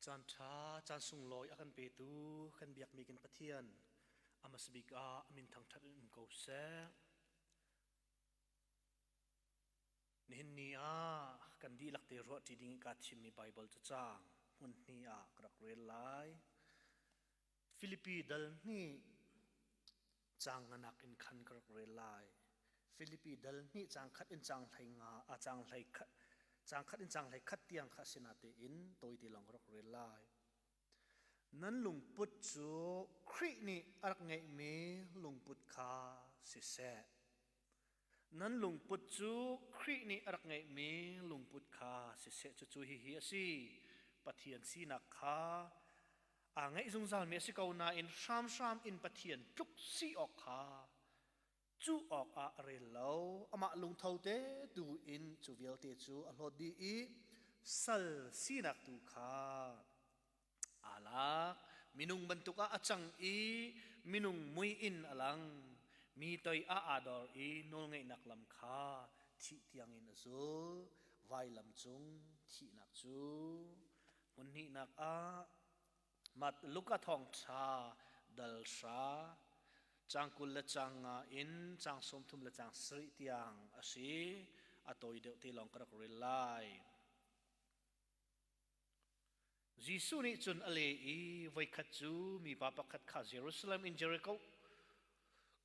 Caan ṭha, caan sunglawi a kan petu kan biakmi kan Pathian a hmasa bik ah a min thangṭhat in um ko seh. Nihin ni ah kan dihlak te ruahṭi ding i kaa thimmi Baibal cacang hmun hnih ah ka rak rel lai. Filipi dal hnih caang nganak in khan ka rak rel lai. Filipi dal hnih caang khat in caang hlei nga a caang hlei khat caang khat in caang hlei khat tiang kha sinatein tawite lawng ka rak rel lai. Nan lungput cu Khrih nih a rak ngeihmi lungput kha siseh. Nan lungput cu Khrih nih a rak ngeihmi lungput kha siseh cucu hihi a si. Pathian sinak kha aa ngeih zungzalmi a si ko nain hramhram in Pathian tluk si awk kha cuh awkah a rel lo. Amah lungtho te tu in cu vialte cu a hlawt dih i sal sinak tu kha aa lak. Minung bantuk ah a cang i minung mui in a lang. Mi toi ah aa dor i nawlngeihnak lam kha thih tiangin a zul. Vailam cung thihnak cu hmun hnihnak ah Mat Luka thawngṭha dal hra caang 20 le caang nga in caang 30 le caang 70 tiang a si. A tawi deuh te lawng ka rak rel lai. Jesuh nih cun a leh i voikhat cu mipa pakhat kha Jerusalem in Jericho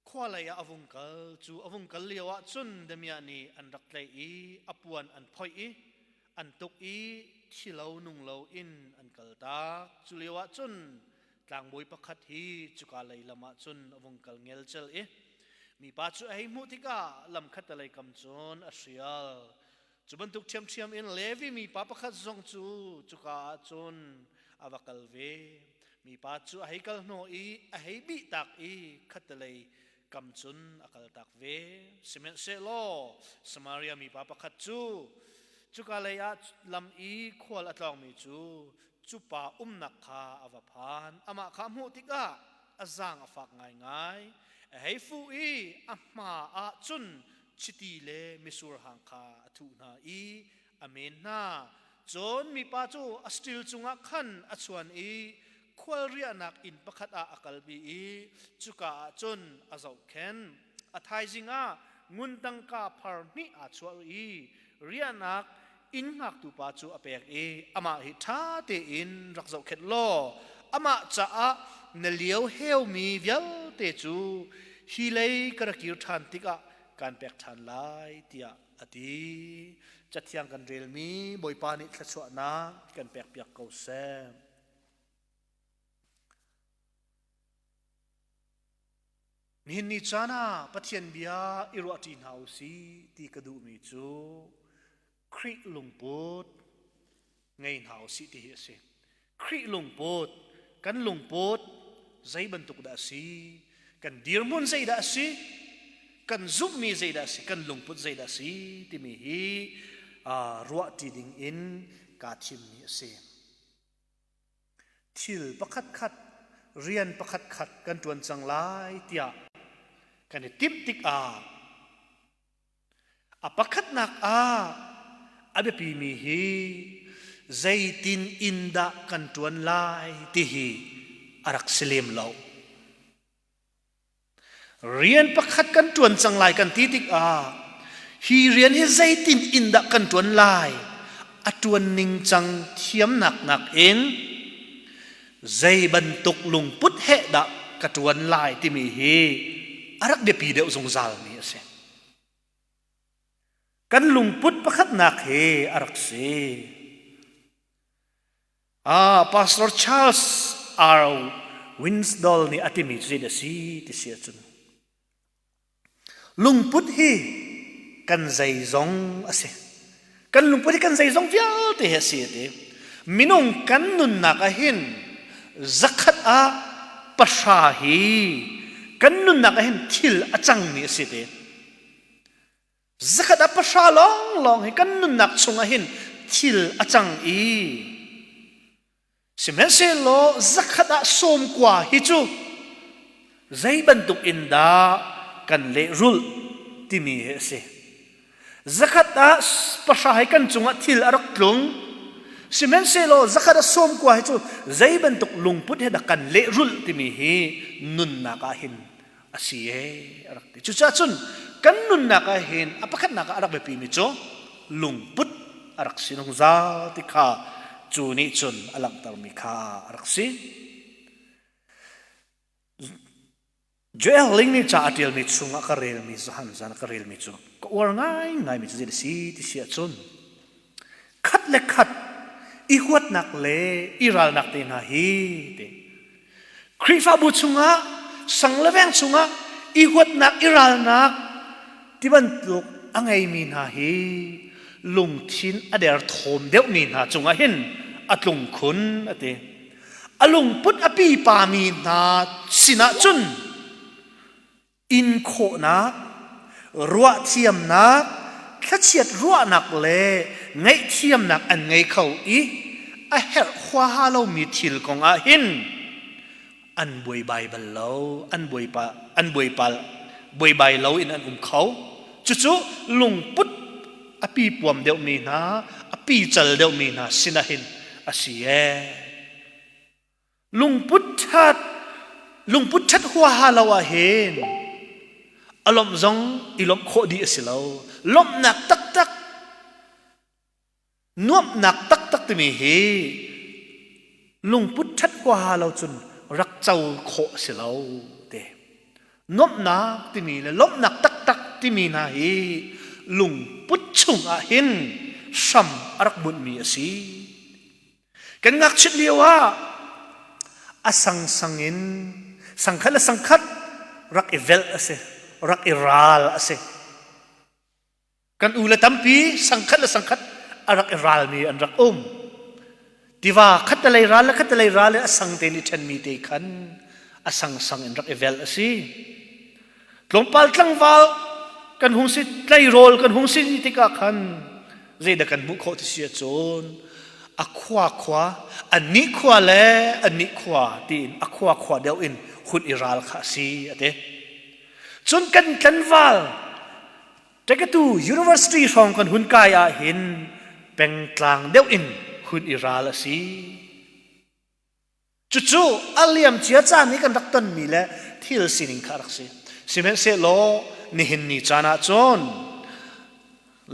khua lei ah a vung kal. Cu a vung kal lio ah cun damiah nih an rak tlaih i a puan an phoih i an tuk i thi lo nung lo in an kaltak. Cu lio ah cun tlangbawi pakhat hi cuka lei lam ah cun a vung kal ngelcel i mipa cu a hei hmuh tikah lam khattelei kam cun a hrial. Cu bantuk ṭhiamṭhiam in Levi mipa pakhat zong cu cuka ah cun a va kal ve. Mipa cu a hei kal hnawh i a hei bihtak i khattelei kam cun a kaltak ve. Sihmanhsehlaw Samaria mipa pakhat cu cuka lei ah lam i khual a tlawngmi cu cu pa umnak kha a va phan. Amah kha a hmuh tikah a zaang a fak ngaingai. A hei fuh i a hma ah cun chiti le mitsur hang kha a thuh hna i a men hna. Cun mipa cu a stil cungah khan a chuan i khual riahnak inn pakhat ah a kalpi i cuka ah cun a zohkhenh. A thaizing ah ngun tangka phar hnih aa chuah i riahnak inn hngaktu pa cu a pek i amah hi ṭha tein rak zohkhenh law amah caah na lio heumi vialte cu hi lei ka ra kir ṭhan tikah kaan pek ṭhan lai tiah a ti. Cathiang kan relmi Bawipa nih thluachuahnak kan pekpiak ko seh. Nihin ni caan ah Pathian bia i ruahṭi hna u sih ti ka duhmi cu Khrih lungput ngei hna u sih ti hi a si. Khrih lungput, kan lungput zei bantuk dah a si? Kan dirhmun zeidah a si? Kan zumhmi zeidah a si? Kan lungput zeidah a si? Timi hi ruahṭi ding in kaa thimmi a si. Thil pakhatkhat, rian pakhatkhat kan ṭuan cang lai tiah kan i timh tikah a pakhatnak ah a biapimi hi zeitin in dah kan ṭuan lai ti hi a rak si lem lo. Rian pakhat kan ṭuan cang lai kan ti tikah hi rian hi zeitin in dah kan ṭuan lai? A ṭuan ning cang thiamnak nakin zei bantuk lungput he dah ka ṭuan lai timi hi a rak biapi deuh zungzalmi a si. Kan lungput pakhatnak hi a rak si. Ah, Pastor Charles R. Winsdall nih a timi cu zeidah a si ti si ahcun lungput hi kan zeizong a si. Kan lungput hi kan zeizong vialte hi a si a ti. Minung kan nunnak ah hin zakhat ah pahra hi kan nunnak ah hin thil a cangmi a si ti. Zakhat ah pahra lawnglawng hi kan nunnak chungah hin thil a cang i sihmanhsehlaw zakhat ah sawmkua hi cu zei bantuk in dah kan lehrulh timi hi a si. Zakhat ah pahra hi kan cungah thil a rak tlung. Sihmanhsehlaw zakhat a 90 hi cu zei bantuk lungput he dah kan lehrulh timi hi nunnak ah hin a si ee a rak ti. Cucaah cun kan nunnak ah hin a pakhatnak ah a rak biapimi cu lungput a rak si zungzal ti kha cu nih cun a langhtermi kha a rak si. Joel Ling nih ca a ṭialmi chungah ka relmi Johan zan ka relmi cu ka uar ngaingaimi cu zei a si ti si ahcun khat le khat i huatnak le i ralnak te hna hi te Khrihfabu chungah sang le veng chungah i huatnak i ralnak ti bantuk a ngeimi hna hi lungthin a derthawm deuhmi hna cungah hin a tlung khun a ti. A lungput a pipami hna sinah cun in khawhnak, ruahthiamnak, thlachiat ruahnak le ngaihthiamnak an ngei kho i a herh huaha lomi thil kong ah hin an buaibai bal lo, an buaipa an buaipal buaibai lo in an um kho. Cucu lungput a pipuam deuhmi hna, a pical deuhmi hna sinah hin a si ee. Lungput ṭhat, lungput ṭhat huaha lo ah hin a lawmh zong i lawmh khawh dih a si lo. Lawmhnak taktak, nuamhnak taktak timi hi lungput ṭhat huaha lo cun rak co khawh a si lo te. Nuamhnak timi le lawmhnak taktak timi hna hi lungput chung ah hin hram a rak bunhmi a si. Kan ngakchit lio ah a sangsang in sangkhat le sangkhat rak i velh a si, rak i ral a si. Kan u le tampi sangkhat le sangkhat a rak i ralmi an rak um. Tiva khattelei ral le khattelei ral in a sang tein i ṭhenmi te khan a sangsang in rak i velh a si. Tlawmpal tlangval kan hung si tleirawl kan hung si tikah khan zeidah kan hmuh khawh ti si ahcun a khua khua annih khua le annih khua tiin a khua khua deuh in hun i ral kha a si a ti. Cun kan tlanval Ṭekatu University hrawng kan hun kai ahhin pengtlang deuh in hun i ral a si. Cucu a liamcia caan i kan rak tonmi le thil sining kha a rak si. Sihmanhsehlaw nihin ni caan ah cun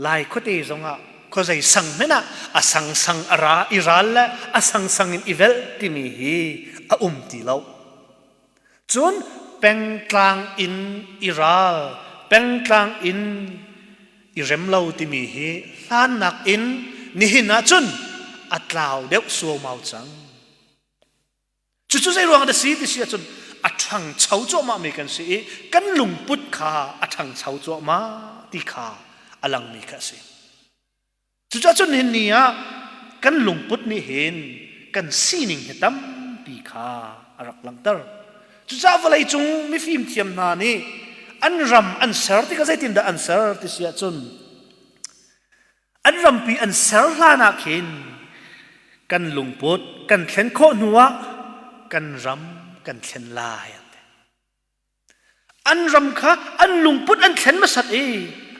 Lai khuate zongah khuazei sang hmanh ah a sangsang a ra i ral le a sangsang in i velh timi hi a um ti lo. Cun pengtlang in i ral, pengtlang in i rem lo timi hi hlannak in nihin ah cun a tlau deuh suaumau cang. Cucu zei ruang dah si ti si ahcun a ṭhangcho cuahmah mi kan si i kan lungput kha a ṭhangcho cuahmah ti kha a langmi kha a si. Cucaah cun nihin ni ah kan lungput nih hin kan sining hi tampi kha a rak langhter. Cucaah vawleicung mifim thiam hna nih an ram an ser tikah zeitindah an ser ti si ahcun an rampi an ser hlan ah khin kan lungput kan thlen khawh hnu ah kan ram kan thlen lai an ti. An ram kha an lungput an thlen hmasat i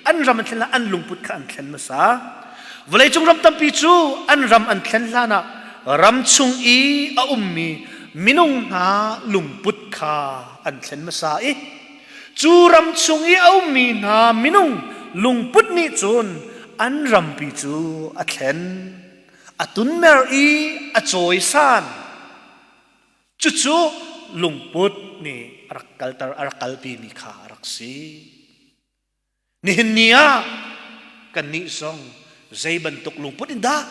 an ram an thlen an lungput kha an thlen hmasa. Vawleicung ram tampi cu an ram an thlen hlan ah ram chung i a ummi minung hna lungput kha an thlen hmasa i cu ram chung i a ummi hna minung lungput nih cun an rampi cu a thlen, a tunmer i a cawisan. Cucu lungput nih a rak kalter a rak kalpimi kha a rak si. Nihin ni ah kannih zong zei bantuk lungput in dah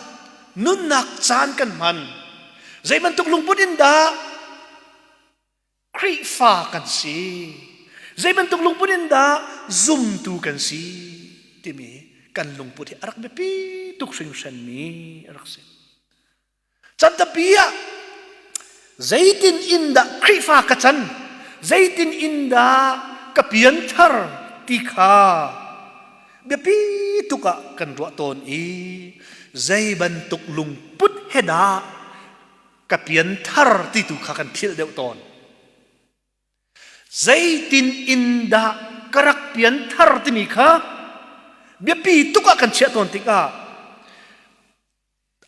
nunnak caan kan hman? Zei bantuk lungput in dah Khrihfa kan si? Zei bantuk lungput in dah zumtu kan si? timi kan lungput hi a rak biapi tuk hringhranmi a rak si. Can tampi ah zeitin in dah Khrihfa ka can, zeitin in dah ka pianthar ti kha biapi tuk ah kan ruah tawn i zei bantuk lungput he dah ka pianthar ti tu kha kan philh deuh tawn. Zeitin in dah ka rak pianthar timi kha biapi tuk ah kan chiah tawn tikah.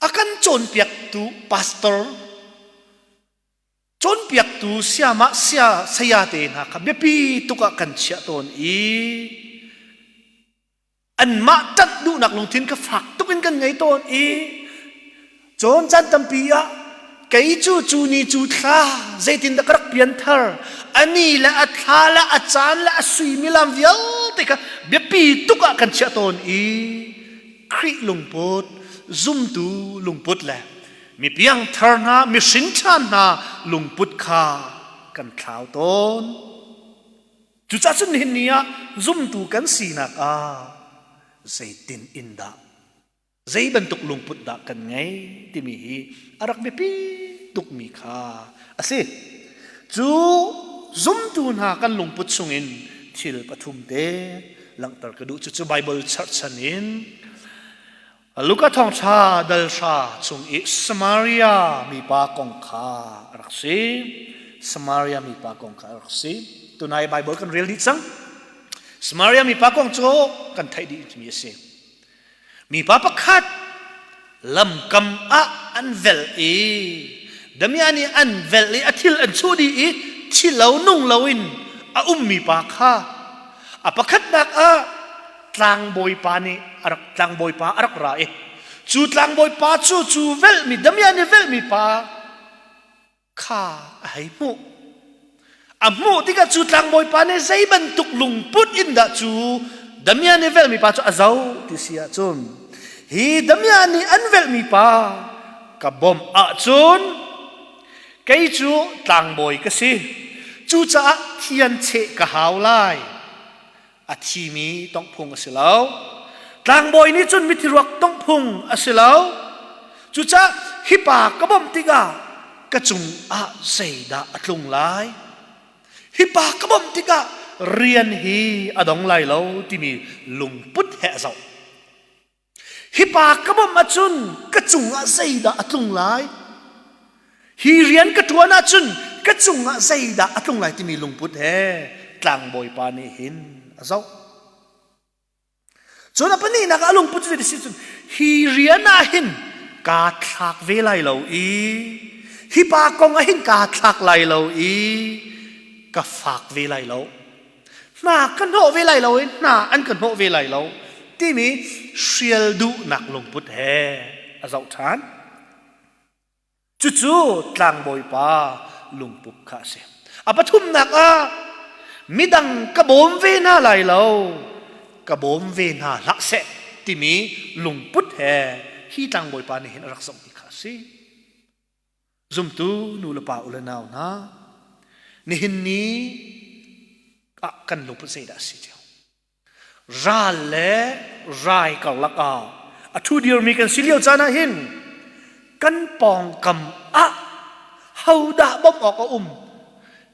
A kan cawnpiaktu pastor, cawnpiaktu siamah sia saya te hna kha biapi tuk ah kan chiah tawn i anmah ṭanh duhnak lungthin kha fak tuk in kan ngei tawn i cawn caan tampi ah kei cu cu ni cu thla zeitindah ka rak pianthar ani le a thla le a caan le a suimilam vialte kha biapi tuk ah kan chiah tawn i Khrih lungput zumtu lungput le mi piangthar hna mi hrinṭhan hna lungput kha kan thlau tawn. Cucaah cun nihin ni ah zumtu kan sinak ah zeitin in dah zei bantuk lungput dah kan ngei timi hi a rak biapi tukmi kha a si. Cu zumtu hna kan lungput chungin thil pathum te langhter ka duh. Cucu Bible cherhchan in Luka thawngṭha dal hra chung i Samaria mipa kong kha a rak si. Samaria mipa kong kha a rak si. Tunai Bible kan rel dih cang. Samaria mipa kong cu kan theih dih mi a si. Mipa pakhat lamkam ah an velh i damiah nih an velh i a thil an chuh dih i thi lo nung loin a ummi pa kha a pakhatnak ah tlangbawipa nih a rak tlangbawipa a rak ra i cu tlangbawipa cu cu velhmi damiah nih velhmi pa kha a hei hmuh. A hmuh tikah cu tlangbawipa nih zei bantuk lungput in dah cu damiah nih velhmi pa cu a zoh ti si ahcun hi damiah nih an velhmi pa ka bawmh ahcun kei cu tlangbawi ka si cucaah thiancheh ka hau lai a thimi tonghphung a si lo. Tlangbawi nih cun mithi ruak tonghphung a si lo. Cucaah hi pa ka bawmh tikah ka cungah zeidah a tlung lai? Hi pa ka bawmh tikah rian hi a dong lai lo timi lungput he a zoh. Hi pa ka bawmh ahcun ka cungah zeidah a tlung lai? Hi rian ka ṭuan ahcun ka cungah zeidah a tlung lai timi lungput he tlangbawipa nih hin a zoh. Cun a pahnihnak ah a lungput cu si cun hi rian ah hin kaa thlak ve lai lo i hi pa kong ah hin kaa thlak lai lo i ka fak ve lai lo. Hna ka hnawh ve lai lo i hna an ka hnawh ve lai lo timi hrial duhnak lungput he a zoh ṭhan. Cucu tlangbawipa lungput kha a si. A pathumnak ah midang ka bawm ve hna lai lo, ka bawm ve hna hlah seh timi lungput he hi tlangbawipa nih hin a rak zohmi kha a si. Zumtu nu le pa u le nau hna, nihin ni ah kan lungput zeidah a si cio? Ral le rai karlak ah a ṭhu dirmi kan si lio caan ah hin kan pawngkam ah hodah bawmh awk a um?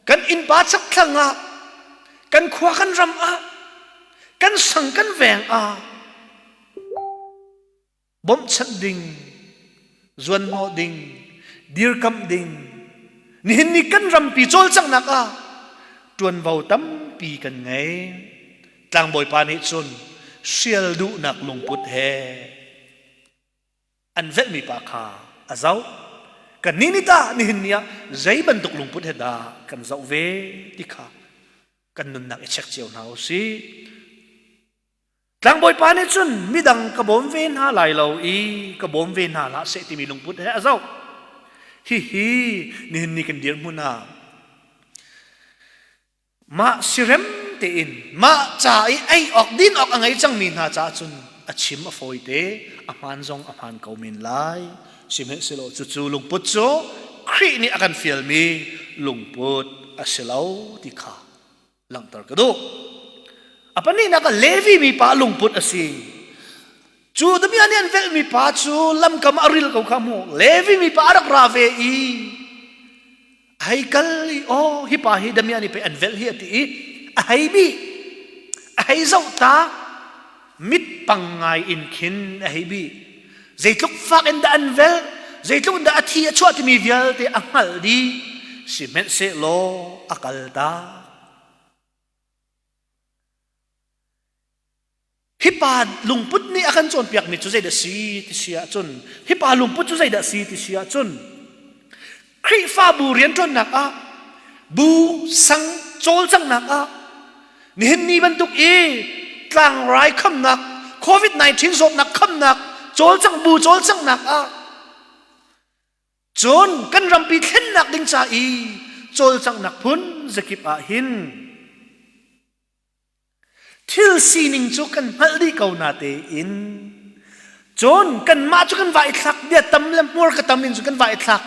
Kan innpa chakthlang ah, kan khua kan ram ah, kan sang kan veng ah bawmhchanh ding, zuanhnawh ding, dirkamh ding, nihin ni kan rampi cawlcanghnak ah ṭuanvo tampi kan ngei. Tlangbawipa nih cun hrial duhnak lungput he an velhmi pa kha a zoh. Kannih nih tah nihin ni ah zei bantuk lungput he dah kan zoh ve ti kha kan nunnak i check cio hna u sih. Tlangbawipa nih cun midang ka bawm ve hna lai lo i ka bawm ve hna hlah seh timi lungput he a zoh. Hihi nihin ni kan dirhmun ah mah sirem tein mah ca i ei awk din awk a ngei cangmi hna caah cun a chim a fawi te a hmaan zong a hmaan ko men lai. Sihmanhsehlaw cucu lungput cu Khrih nih a kan fialmi lungput a si lo ti kha langhter ka duh. A pahnihnak ah Levi mipa lungput a si. Cu damiah nih an velhmi pa cu lamkam a ril ko kha mu. Levi mipa a rak ra ve i a hei kal i oh hi pa hi damiah nih pei an velh hi a ti i a hei bih a hei zoh ta mit pang ngai in khin a hei bih zeitluk fak in dah an velh zeitluk in dah a thi a chuah timi vialte a hngalh dih sihmanhsehlaw a kal ta. Hi pa lungput nih a kan cawnpiakmi cu zeidah si ti si ahcun hi pa lungput cu zeidah si ti si ahcun Khrihfabu rianṭuannak ah bu sang cawlcanghnak ah nihin ni bantuk i tlangrai khamnak COVID-19 zawtnak khamnak cawlcangh bu cawlcanghnak ah cun kan rampi thlennak ding ca i cawlcanghnak phun zakip ah hin Thil sining cu kan hngalh dih ko natein cun kanmah cu kan va i thlak bia tam le hmur ka tam in cu kan va i thlak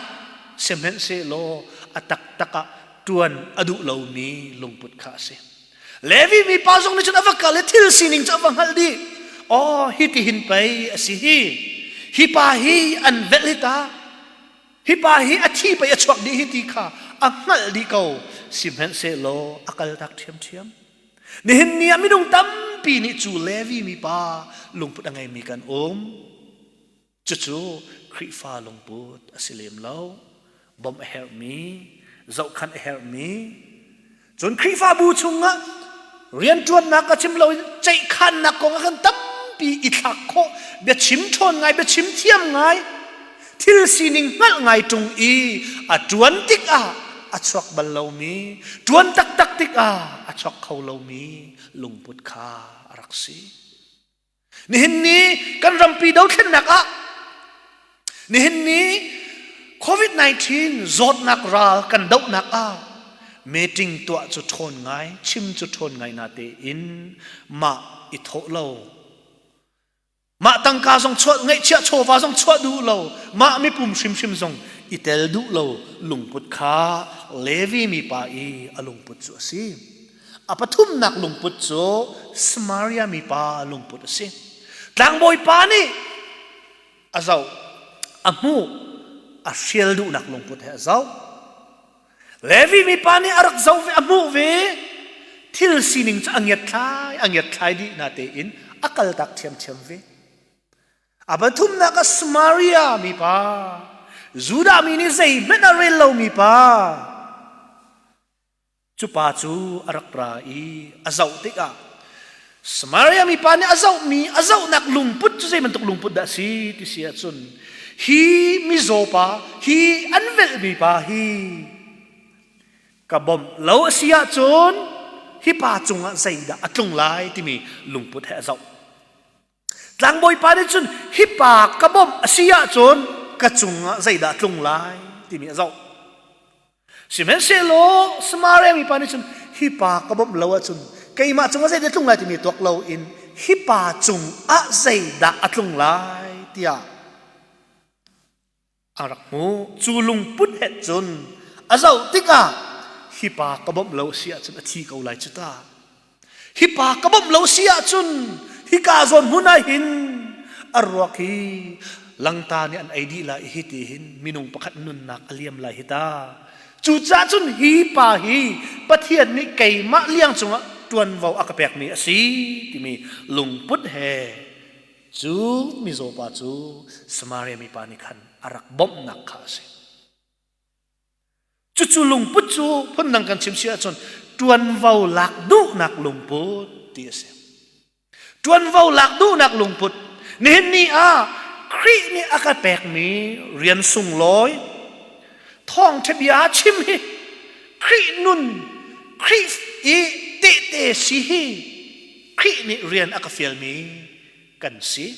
sihmanhsehlaw a taktak ah ṭuan a duh lomi lungput kha a si. Levi mipa zong nih cun a va kal i thil sining cu a va hngalh dih. Aw hi ti hin pei a si hi. Hi pa hi an velh hi ta. Hi pa hi a thi pei a chuak dih hi ti kha a hngalh dih ko. Sihmanhsehlaw a kaltak ṭhiamṭhiam. Nihin ni ah minung tampi nih cu Levi mipa lungput a ngeimi kan um. Cucu Khrihfa lungput a si lem lo. Bawmh a herhmi, zohkhanh a herhmi, cun Khrihfabu chungah rianṭuannak a chim loin ceihkhannak kong ah kan tampi i thlak khawh, biachim ṭhawn ngai, biachim thiam ngai, thil sining hngalh ngai ṭung i a ṭuan tikah a chuak bal lomi, ṭuan taktak tikah a chuak kho lomi lungput kha a rak si. Nihin ni kan rampi dothlennak ah nihin ni COVID-19 zawtnak ral kan dohnak ah meeting tuah cu ṭhawn ngai, chim cu ṭhawn ngai na tein mah i thawh lo Mah tangka zong chuah ngeihchiah chawva zong chuah duh lo, mah mipum hrimhrim zong i tel duh lo lungput kha Levi mipa i a lungput cu a si. A pathumnak lungput cu Samaria mipa lungput a si. Tlangbawi pa nih a zoh, a hmuh, a hrial duhnak lungput he a zoh. Levi mipa nih a rak zoh ve, a hmuh ve. Thil sining cu a ngiatthlai, a ngiatthlai dih na tein a kaltak ṭhiamṭhiam ve. A pathumnak ah Samaria mipa, Judah mi nih zeihmanh a rel lomi pa, cu pa cu a rak ra i a zoh tikah Samaria mipa nih a zohmi a zohnak lungput cu zei bantuk lungput dah a si ti si ahcun hi mizaw pa hi an velhmi pa hi ka bawmh lo a si ahcun hi pa cungah zeidah a tlung lai timi lungput he a zoh. Tlangbawi pa nih cun hi pa ka bawmh a si ahcun ka cungah zeidah a tlung lai timi a zoh. Sihmanhsehlaw Samaria mipa nih cun hi pa ka bawmh lo ahcun keimah cungah zeidah tlung lai timi tuak loin hi pa cungah zeidah a tlung lai tiah a rak hmuh. Cu lungput he cun a zoh tikah hi pa ka bawmh lo si ahcun a thi ko lai cu ta. Hi pa ka bawmh lo si ahcun hika zawn hmun ah hin a ruak hi langta nih an ei dih lai hi ti hin minung pakhat nunnak a liam lai hi ta. Cucaah cun hi pa hi Pathian nih keimah liang cungah ṭuanvo a ka pekmi a si timi lungput he cu mizaw pa cu Samaria mipa nih khan a rak bawmhnak kha a si. Cucu lungput cu phundang kan chim si ahcun ṭuanvo lak duhnak lungput ti a si. Ṭuanvo lak duhnak lungput. Nihin ni ah Khrih nih a ka pekmi rian sunglawi thawngṭha bia chim hi Khrih nun Khrih i tehte si hi Khrih nih rian a ka fialmi kan si.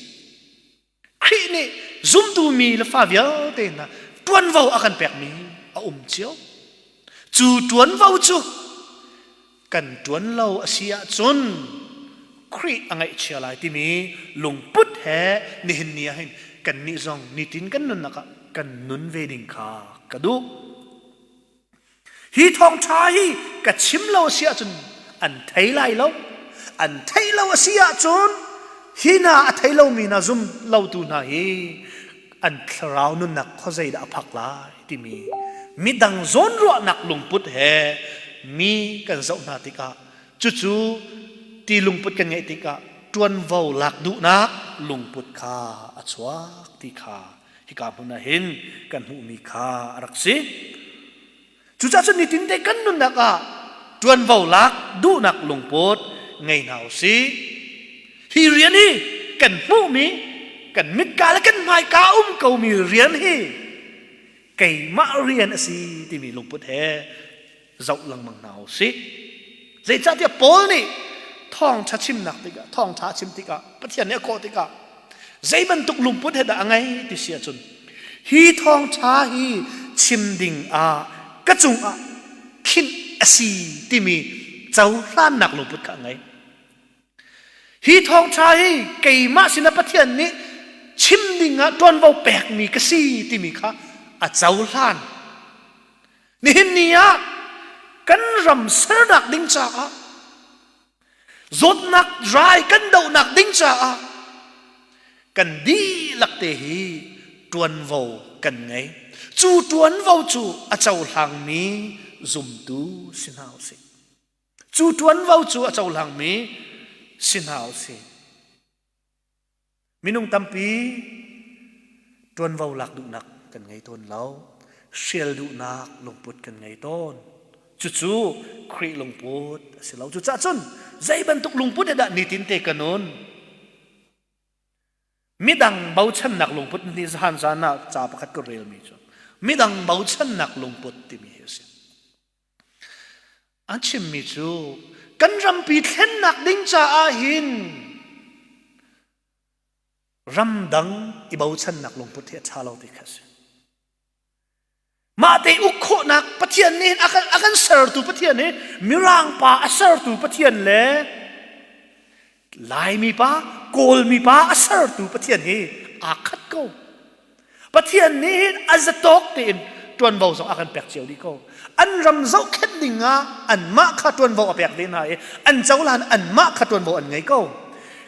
Khrih nih zumtu mi le fa vialte hna ṭuanvo a kan pekmi a um cio. Cu ṭuanvo cu kan ṭuan lo a si ahcun Khrih a ngaihchia lai timi lungput he nihin ni ah hin kannih zong nitin kan nunnak ah kan nun ve ding kha ka duh. Hi thawngṭha hi ka chim lo a si ahcun an thei lai lo. An theih lo a si ahcun hi hna a thei lomi hna zum lotu hna hi an thlarau nunnak khuazei dah a phak lai timi midang zawnruahnak lungput he mi kan zoh hna tikah cucu ti lungput kan ngeih tikah ṭuanvo lak duhnak lungput kha a chuak ti kha hika hmun ah hin kan hmuhmi kha a rak si. Cucaah cun nitin te kan nunnak ah ṭuanvo lak duhnak lungput ngei hna u sih. Hi rian hi kan hmuhmi, kan mitka le kan hmaika um komi rian hi keimah rian a si timi lungput he zoh lengmang hna u sih. Zeicahtiah Paul nih thawngṭha chimnak tikah, thawngṭha chim tikah, Pathian nih a kawh tikah zei bantuk lungput he dah a ngei ti si ahcun hi thawngṭha hi chim ding ah ka cungah khinh a si timi cohlannak lungput kha a ngei. Hi thawngṭha hi keimah sinah Pathian nih chim dingah ṭuanvo pekmi ka si timi kha a cohlan. Nihin ni ah kan ram sernak ding caah zawtnak rai kan dohnak ding caah kan dihlak te hi ṭuanvo kan ngei. Cu ṭuanvo cu a cohlangmi zumtu si hna usih. Cu ṭuanvo cu a cohlangmi si hna usih. Minung tampi ṭuanvo lak duhnak kan ngei tawn lo. Hrial duhnak lungput kan ngei tawn. Cucu Khrih lungput a si lo. Cucaah cun zei bantuk lungput dah nitin te ka nun? Midang bochannak lungput ni zahan zan ah ca pakhat ka relmi cu midang bochannak lungput timi hi a si. An chimmi cu kan rampi thlennak ding caah hin ramdang i bochannak lungput hi a ṭha lo ti kha a si. Mah te uk khawhnak Pathian nih a kan, a kan sertu Pathian hi Mirang pa a sertu Pathian le Laimi pa, Kawlmi pa a sertu Pathian hi aa khat ko. Pathian nih hin a zatawk tein ṭuanvo zong a kan pek cio dih ko. An ram zohkhenh ding ah anmah kha ṭuanvo a pek ve hna i an cohlan anmah kha ṭuanvo an ngei ko.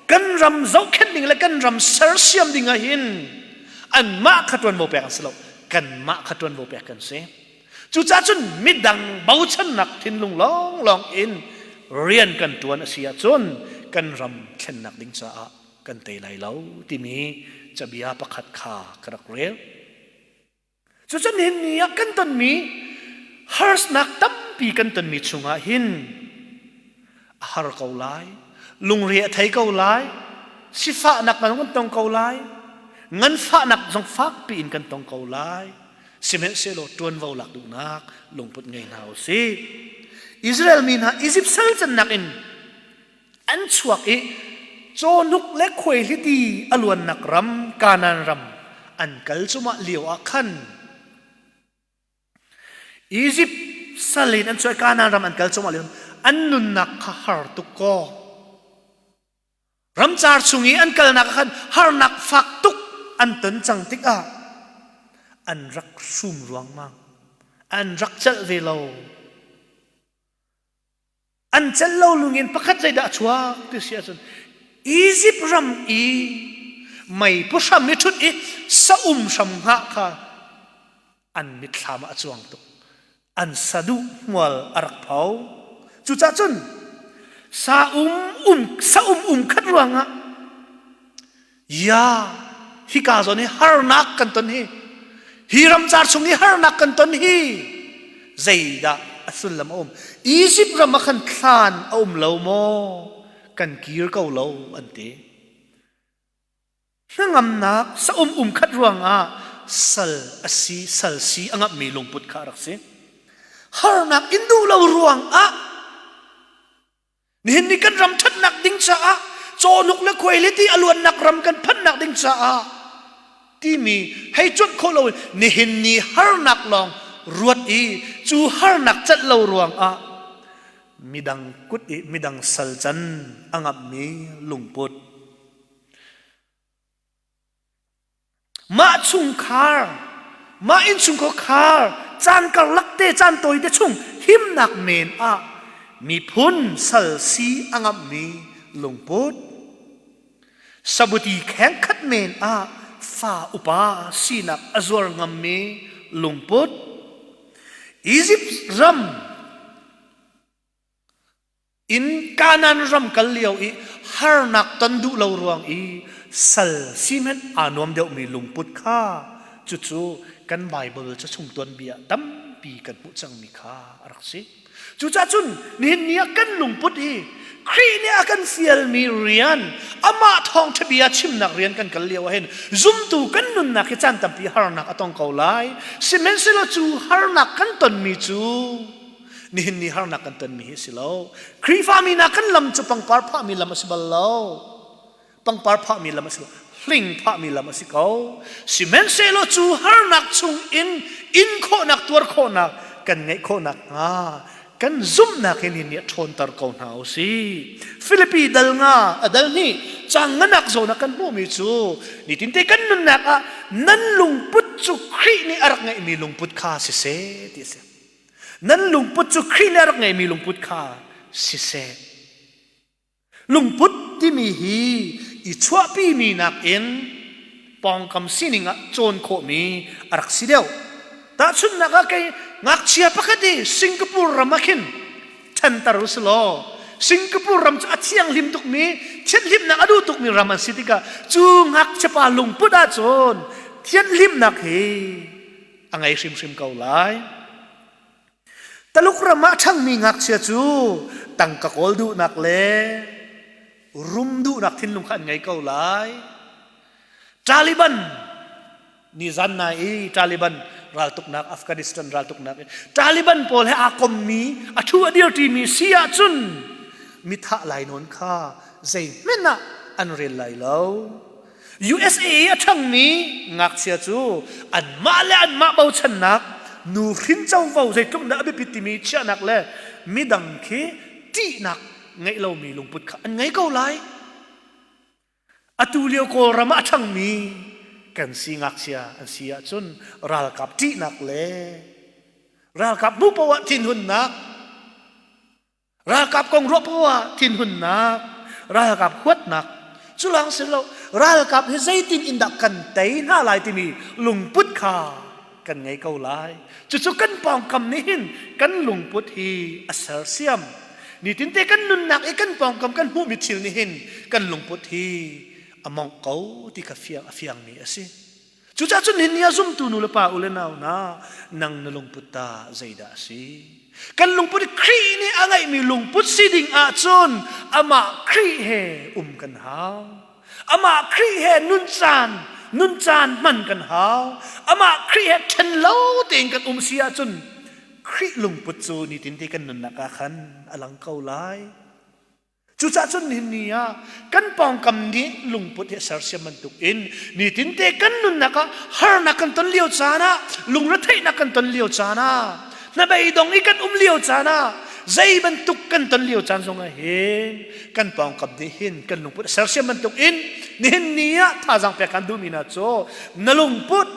Kan ram zohkhenh ding le kan ram sersiam ding ah hin anmah kha ṭuanvo pek an si lo. Kanmah kha ṭuanvo pek kan si. Cucaah cun midang bochannak thinlung lawnglawng in rian kan ṭuan a si ahcun kan ram thlennak ding caah kan tei lai lo timi cabia pakhat kha ka rak rel. Cucun hin ni ah kan tonmi harsnak tampi kan tonmi chungah hin a har ko lai, lungre a thei ko lai, sifahnak kan tong ko lai, nganfahnak zong fakpi in kan tong ko lai. Sihmanhsehlaw ṭuanvo lak duhnak lungput ngei hna u sih. Israel mi hna Izipt sal cannak in An chuak i cawhnuk le khuaihliti a luannak ram Kanaan ram an kal cumah lio ah khan Izipt sal in an chuah Kanaan ram an kal cumah lio an nunnak kha har tuk kaw ramcar chung i an kalnak ah khan harnak fak tuk an ton cang tikah an rak hrum ruangmang an rak celh ve lo. An celh lo lungin pakhat zeidah a chuak ti si ahcun Izipt ram i meipu hram i ṭhut i saum hram hngah kha an mitthlam ah a cuang tuk. An saduh hmual a rak pho. Cucaah cun saum um saum um khat ruangah Ya, hika zawn hi harnak kan ton hi. Hi ramcar chung i harnak kan ton hi zeidah a sullam a um? Izipt ram ah khan thlan a um lo maw? Kan kir ko lo an ti. Hnangamnak saum um khat ruangah sal a si sal si a ngamhmi lungput kha a rak si. Harnak in duh lo ruangah Nihin ni kan ram ṭhatnak ding caah cawhnuk le khuailiti a luannak ram kan phanhnak ding caah timi hei cuanh khawh loin nihin ni harnak lawng ruat i cu harnak celh lo ruangah midang kut i midang sal can a ngamhmi lungput Mah chungkhar, mah innchungkhar khar caan karlak te caan tawi te chung himnak men ah miphun sal si a ngamhmi lungput. Sabuti kheng khat men ah fa upa sinak a zuar ngammi lungput. Egypt ram In Kanaan ram kal lio i harnak ton duh lo ruang i sal si hmanh aa nuam deuhmi lungput kha cucu kan Baibal ca chung tuanbia tampi kan hmuh cangmi kha a rak si. Cucaah cun nihin ni ah kan lungput hi Khrih nih a kan fialmi rian, amah thawngṭha bia chimnak rian kan kal lio ah hin zumtu kan nunnak hi caan tampi harnak a tong ko lai. Sihmanhsehlaw cu harnak kan tonmi cu nihin ni harnak kan tonmi hi a si lo. Khrihfami hna kan lam cu pangpar phahmi lam a si bal lo. Pangpar phahmi lam a si lo. Hling phahmi lam a si ko. Sihmanhsehlaw cu harnak chung in in khawhnak tuar khawhnak kan ngeih khawhnak hnga kan zumhnak hi nih a ṭhawnter ko hna u sih. Filipi dal nga a dal hnih cang nganak zawn ah kan hmuhmi cu nitinte kan nunnak ah nan lungput cu Khrih nih a rak ngeihmi lungput kha siseh ti a si. Nan lungput cu Khrih nih a rak ngeihmi lungput kha siseh. Lungput timi hi i chuahpimi nakin pawngkam sining ah cawn khawhmi a rak si deuh. Tahchunhnak ah kei ngakchia pakhat i Singapore ram ah khin ṭhanter u si law Singapore ram cu a thianghlim tukmi thianhlimnak a duh tukmi ram an si tikah cu ngakchia pa lungput ahcun thianhlimnak hi a ngei hrimhrim ko lai. Taluk ram ah a ṭhangmi ngakchia cu tangka kawl duhnak le rum duhnak thinlung kha an ngei ko lai. Taliban nizan nai i Taliban raltuknak Afghanistan raltuknak i Taliban pawl he aa kommi a ṭhu a dirṭimi si ahcun mithah lainawn kha zeihmanh ah an rel lai lo. USA i a ṭhangmi ngakchia cu anmah le anmah bochannak nuhrin covo zeitluk dah a biapit timi chiahnak le midang khi ṭihnak ngeih lomi lungput kha an ngei ko lai. Atu lio Kawlram ah a ṭhangmi kan si ngakchia an si ahcun ralkap ṭihnak le ralkap hmuh poah ah thinhunnak Ralkap kong ruah poah ah thinhunnak, ralkap huatnak, culang si lo, ralkap hi zeitin in dah kan tei hna lai timi lungput kha kan ngei ko lai. Cucu kan pawngkam nih hin kan lungput hi a sersiam. Nitinte kan nunnak i kan pawngkam kan hmuhmi thil nih hin kan lungput hi a mongh ko ti kha fiang a fiangmi a si. Cucaah cun nihin ni ah zumtu nu le pa u le nau hna nang na lungput ta zeidah a si? Kan lungput hi Khrih nih a ngeihmi lungput si ding ahcun amah Khrih he um kan hau. Amah Khrih he nun caan nun caan hman kan hau. Amah Khrih he ṭhen lo tein kan um si ahcun Khrih lungput cu nitinte kan nunnak ah khan a lang ko lai. Cucaah cun nihin ni ah kan pawngkam nih lungput hi a sersiam bantuk in nitinte kan nunnak ah harnak kan ton lio caan ah lungretheihnak kan ton lio caan ah hnabeidong i kan um lio caan ah zei bantuk kan ton lio caan zong ah hin kan pawngkam nih hin kan lungput a sersiam bantuk in nihin ni ah thazaang pek kan duhmi hna cu na lungput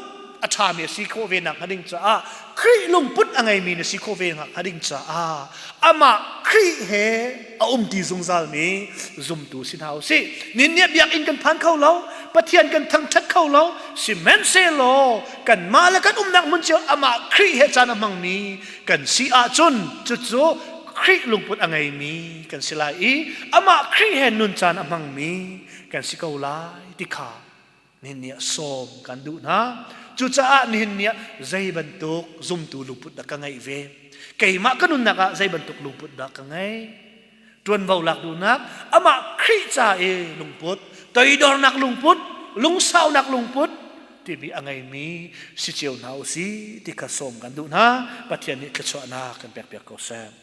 a ṭhami a si khawh ve nak hnga ding caah Khrih lungput a ngeimi na si khawh ve hnga ding caah amah Khrih he a umti zungzalmi zumtu si hna u sih. Nin nih biakinn kan phan kho lo, Pathian kan thangṭhat kho lo, sihmanhsehlaw kanmah le kan umnak hmun cio amah Khrih he caan a hmangmi kan si ahcun cucu Khrih lungput a ngeimi kan si lai i amah Khrih he nun caan a hmangmi kan si ko lai ti kha nihin ni ah sawm kan duh hna. Cucaah nihin ni ah zei bantuk zumtu lungput dah ka ngeih ve? Keimah ka nunnak ah zei bantuk lungput dah ka ngeih? Ṭuanvo lak duhnak, amah Khrih ca i lungput, toidornak lungput, lungsaunak lungput timi a ngeimi si cio hna u si ti kha sawm kan duh hna. Pathian nih thluachuahnak kan pekpiak ko seh.